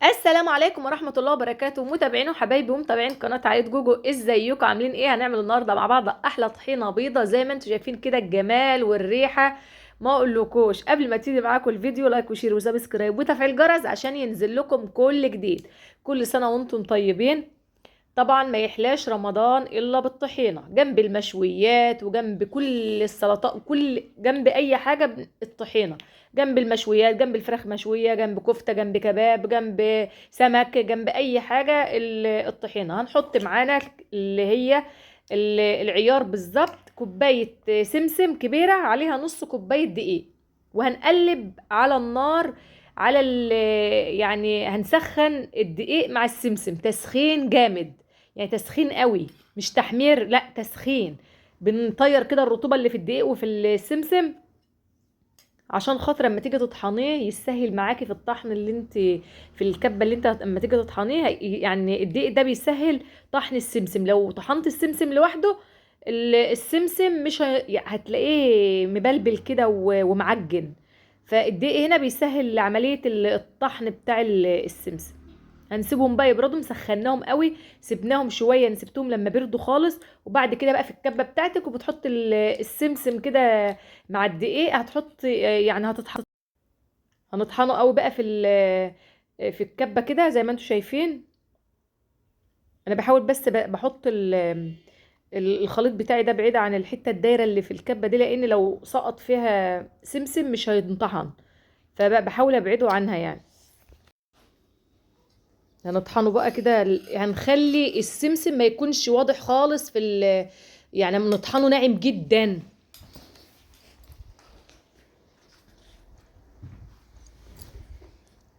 السلام عليكم ورحمة الله وبركاته، متابعين وحبايبي ومتابعين قناة عائلة جوجو، ازيكم؟ عاملين ايه؟ هنعمل النهارده مع بعض احلى طحينة بيضة زي ما انتم شايفين كده، الجمال والريحة ما اقولكوش. قبل ما تيجي معاكم الفيديو like و share و subscribe وتفعيل جرس عشان ينزل لكم كل جديد. كل سنة وانتم طيبين. طبعا ما يحلاش رمضان الا بالطحينه، جنب المشويات وجنب كل السلطات، كل جنب اي حاجة الطحينه، جنب المشويات، جنب الفراخ مشوية، جنب كفته، جنب كباب، جنب سمك، جنب اي حاجة الطحينه. هنحط معانا اللي هي العيار بالظبط، كوباية سمسم كبيرة عليها نص كوباية دقيق، وهنقلب على النار على يعني هنسخن الدقيق مع السمسم تسخين جامد، يعني تسخين قوي، مش تحمير، لا تسخين. بنطير كده الرطوبة اللي في الدقيق وفي السمسم عشان خاطر اما تيجي تطحنيه يسهل معاكي في الطحن اللي انت في الكبه اللي انت اما تيجي تطحنيه، يعني الدقيق ده بيسهل طحن السمسم. لو طحنت السمسم لوحده السمسم مش هتلاقيه مبلبل كده ومعجن، فالدقيق هنا بيسهل عملية الطحن بتاع السمسم. هنسيبهم بقى يبردوا، مسخناهم قوي، سيبناهم شوية، نسيبتهم لما بردوا خالص، وبعد كده بقى في الكبه بتاعتك وبتحط السمسم كده مع الدقيق، هتحط يعني هتطحن، هنطحنه قوي بقى في الكبه كده زي ما انتم شايفين. انا بحاول بس بحط الخليط بتاعي ده بعيد عن الحتة الدايرة اللي في الكبه دي، لان لو سقط فيها سمسم مش هينطحن، فبحاول ابعده عنها. يعني هنطحنه بقى كده، هنخلي السمسم ما يكونش واضح خالص في يعني بنطحنه ناعم جدا.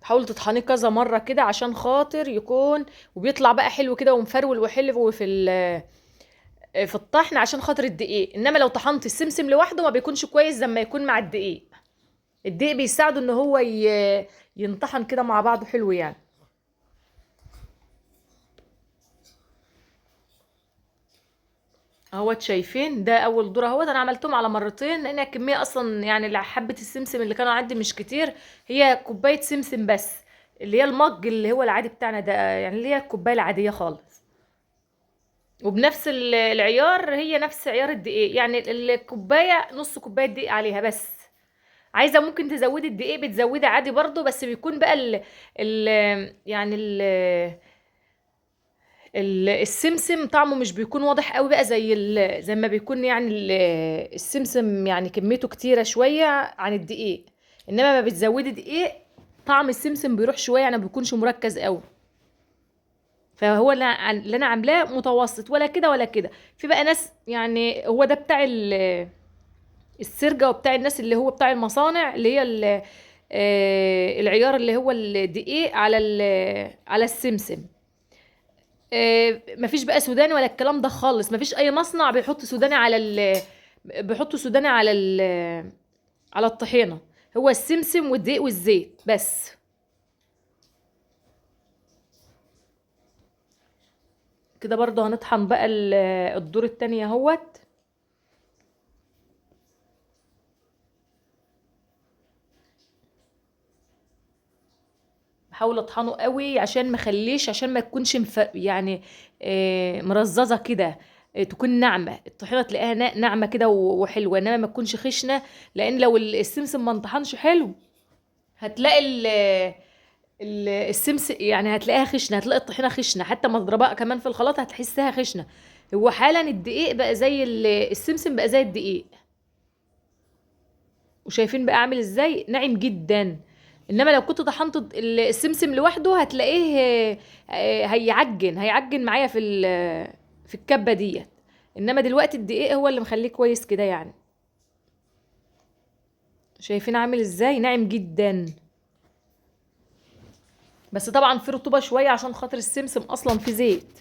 حاولي تطحنيه كذا مرة كده عشان خاطر يكون، وبيطلع بقى حلو كده ومفرول وحلو في الطحن عشان خاطر الدقيق. انما لو طحنت السمسم لوحده ما بيكونش كويس زي ما يكون مع الدقيق. الدقيق بيساعده ان هو ينطحن كده مع بعضه حلو يعني. اهوت شايفين ده اول دور اهوت، انا عملتهم على مرتين لان الكمية اصلا يعني حبه السمسم اللي كانوا عندي مش كتير، هي كوباية سمسم بس اللي هي المج اللي هو العادي بتاعنا ده، يعني اللي هي الكوباية العادية خالص، وبنفس العيار، هي نفس عيار الدقيق، يعني الكوباية نص كوباية دقيق عليها بس. عايزه ممكن تزودي الدقيق بتزودي عادي برضو، بس بيكون بقى ال ال يعني ال السمسم طعمه مش بيكون واضح قوي بقى زي ما بيكون يعني السمسم يعني كميته كتيرة شوية عن الدقيق. انما ما بتزودي دقيق طعم السمسم بيروح شوية، يعني ما بيكونش مركز قوي. فهو اللي انا عاملاه متوسط، ولا كده ولا كده. في بقى ناس يعني هو ده بتاع السرجه وبتاع الناس اللي هو بتاع المصانع، اللي هي العيار اللي هو الدقيق على السمسم. مفيش بقى سوداني ولا الكلام ده خالص، مفيش اي مصنع بيحط سوداني على بيحطوا سوداني على على الطحينه، هو السمسم والدقيق والزيت بس. كده برضو هنطحن بقى الدور التاني اهوت. بحاول اطحنه قوي عشان ما اخليش، عشان ما تكونش يعني مرززه كده، تكون ناعمة الطحينه، تلاقيها ناعمة كده وحلوه، انما ما تكونش خشنه، لان لو السمسم ما انطحنش حلو هتلاقي السمسم يعني هتلاقيها خشنه، هتلاقي الطحينه خشنه، حتى ما تضربها كمان في الخلاط هتحسها خشنه. هو حالا الدقيق بقى زي السمسم بقى زي الدقيق، وشايفين بقى عامل ازاي، ناعم جدا. انما لو كنت طحنت السمسم لوحده هتلاقيه، هيعجن معايا في الكبه ديت. انما دلوقتي الدقيق هو اللي مخليه كويس كده يعني. شايفين عامل ازاي، ناعم جدا، بس طبعا في رطوبة شوية عشان خاطر السمسم اصلا في زيت.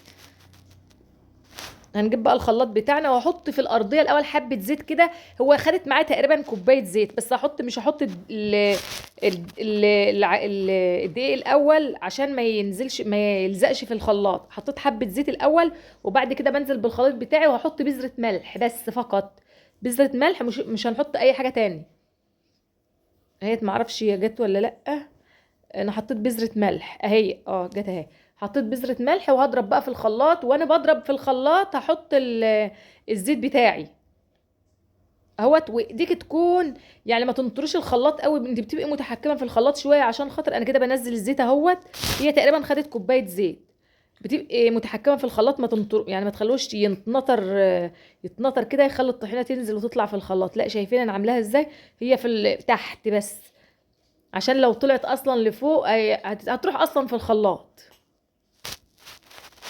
هنجيب بقى الخلاط بتاعنا، واحط في الارضية الاول حبه زيت كده، هو خدت معايا تقريبا كوباية زيت بس، مش هحط الدقيق الاول عشان ما ينزلش، ما يلزقش في الخلاط. حطيت حبه زيت الاول، وبعد كده بنزل بالخليط بتاعي، وهحط بذرة ملح بس فقط، بذرة ملح، مش هنحط اي حاجة تاني. اهي ما اعرفش هي جت ولا لا. انا حطيت بذرة ملح اهي، جت اهي. حطيت بذرة ملح وهضرب بقى في الخلاط. وانا بضرب في الخلاط هحط الزيت بتاعي اهوت. وايديك تكون يعني ما تنطرش الخلاط قوي، انت بتبقي متحكمه في الخلاط شوية عشان خاطر انا كده بنزل الزيت اهوت. هي تقريبا خدت كوباية زيت. بتبقي متحكمه في الخلاط، ما تنطر يعني ما تخلوش يتنطر كده يخلي الطحينه تنزل وتطلع في الخلاط. لا شايفين انا عاملاها ازاي؟ هي في تحت بس، عشان لو طلعت اصلا لفوق هتروح اصلا في الخلاط.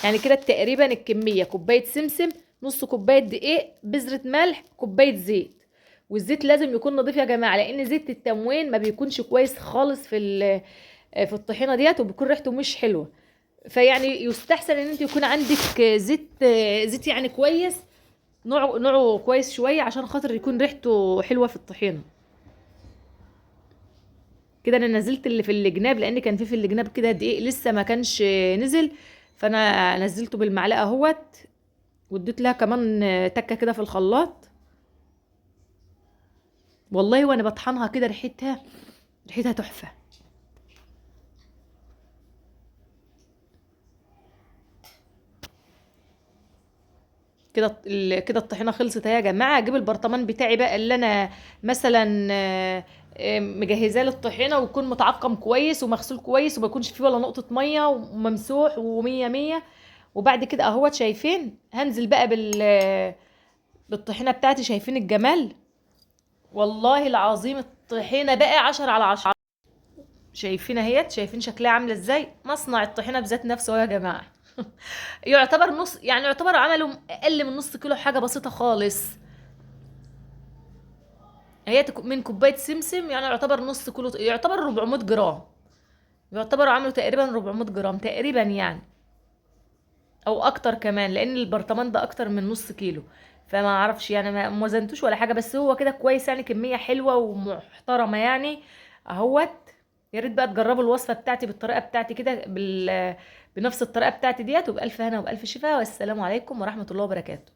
يعني كده تقريبا الكمية كوباية سمسم، نص كوباية دقيق، بذرة ملح، كوباية زيت. والزيت لازم يكون نظيف يا جماعة، لان زيت التموين ما بيكونش كويس خالص في الطحينه ديت، وبيكون ريحته مش حلوة. فيعني يستحسن ان انت يكون عندك زيت يعني كويس، نوعه كويس شوية عشان خاطر يكون ريحته حلوة في الطحينه. كده انا نزلت اللي في الجناب، لان كان في الجناب كده دقيق لسه ما كانش نزل، فانا نزلته بالمعلقه اهوت، واديت لها كمان تكه كده في الخلاط. والله وانا بطحنها كده ريحتها تحفة. كده كده الطحينه خلصت اهي يا جماعة. اجيب البرطمان بتاعي بقى اللي انا مثلا مجهزاه للطحينه، ويكون متعقم كويس ومغسول كويس وما يكونش فيه ولا نقطة مية، وممسوح ومية مية. وبعد كده اهوت شايفين هنزل بقى بالطحينه بتاعتي. شايفين الجمال؟ والله العظيم الطحينه بقى 10 على 10. شايفين اهيت؟ شايفين شكلها عامله ازاي؟ مصنع الطحينه بذات نفسه يا جماعة. يعتبر نص، يعني يعتبر عملوا اقل من نص كيلو، حاجة بسيطة خالص. هي من كوباية سمسم يعني يعتبر نص كيلو، يعتبر 400 جرام، يعتبر عملوا تقريبا 400 جرام تقريبا يعني، او اكتر كمان، لان البرطمان ده اكتر من نص كيلو. فما اعرفش يعني، ما وزنتوش ولا حاجة، بس هو كده كويس يعني، كمية حلوة ومحترمه يعني اهوت. يا ريت بقى تجربوا الوصفة بتاعتي بالطريقة بتاعتي كده، بنفس الطريقة بتاعتي ديت. وبالف هنا وبالف شفا، والسلام عليكم ورحمة الله وبركاته.